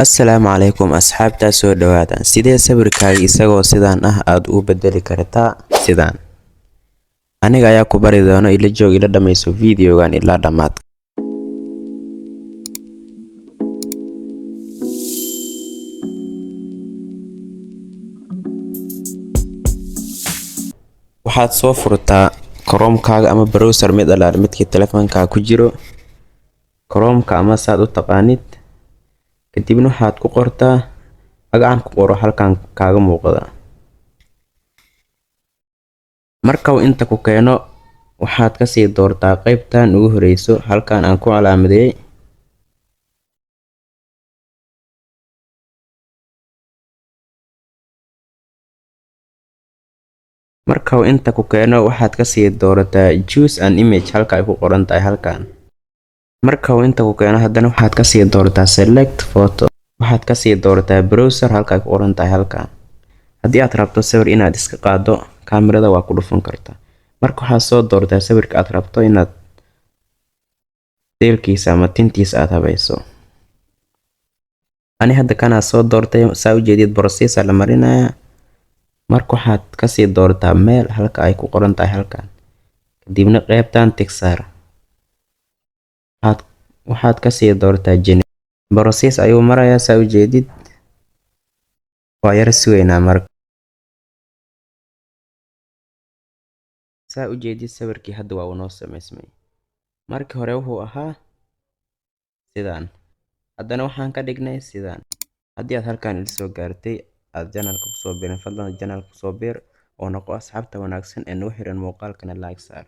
Assalaamu calaykum asxaabta, soo dhawaada. Sidee sawirkaaga isagoo sidaan ah aad u bedeli kartaa sidaan? Aniga ayaa ku bari doono. Ila joog, ila dhammayso videogan ilaa dhammaadka. Waxaad soo furtaa Chrome-kaaga ama browser mid alaal midkii telefonkaaga ku jiro, Chrome-ka ama saad u taqaanid. Kadibna waxaad ku qortaa magacan ku qoro halkan kaaga muuqda. Marka uu inta ku keeno, waxaad kasii doortaa qaybtan ugu horeyso halkan aan ku calaamadeeyay. Marka uu inta ku keeno, waxaad kasii doorataa "Choose an image" halka ay ku qoran tahay halkan. Marka uu inta ku keeno, haddana waxaad kasii doorataa "Select photo". Waxaad kasii doorataa "Browser" halka ay ku qoran tahay halkan. Haddii aad rabto sawir inaad iska qaado, kaamirada waa ku dhufan kartaa. Marka waxaad soo doortaa sawirka aad rabto inaad deelkiisa ama tintiisa aad habayso. Ani hadda kanaa soo doortay. Saa ujeedid, process la marinayaa. Marka waxaad kasii doorataa meel halka ay ku qoran tahay halkan. Kadibna qaybtan tick saar. Waxaad kasii doortaa generate. Process ayuu marayaa, saa ujeedid. Waa yara sugaynaa marka. Saa ujeedid, sawirkii hadda waa uu noo samaysmay. Markii hore wuxuu ahaa sidaan. Haddana waxaan ka dhignay sidaan. Haddii aad halkan ila soo gaartay, aad channelka kusoo biirin, fadlan channelka kusoo biir oo noqo asxaabta wanaagsan ee nagu xiran. Muuqaalkana like saar.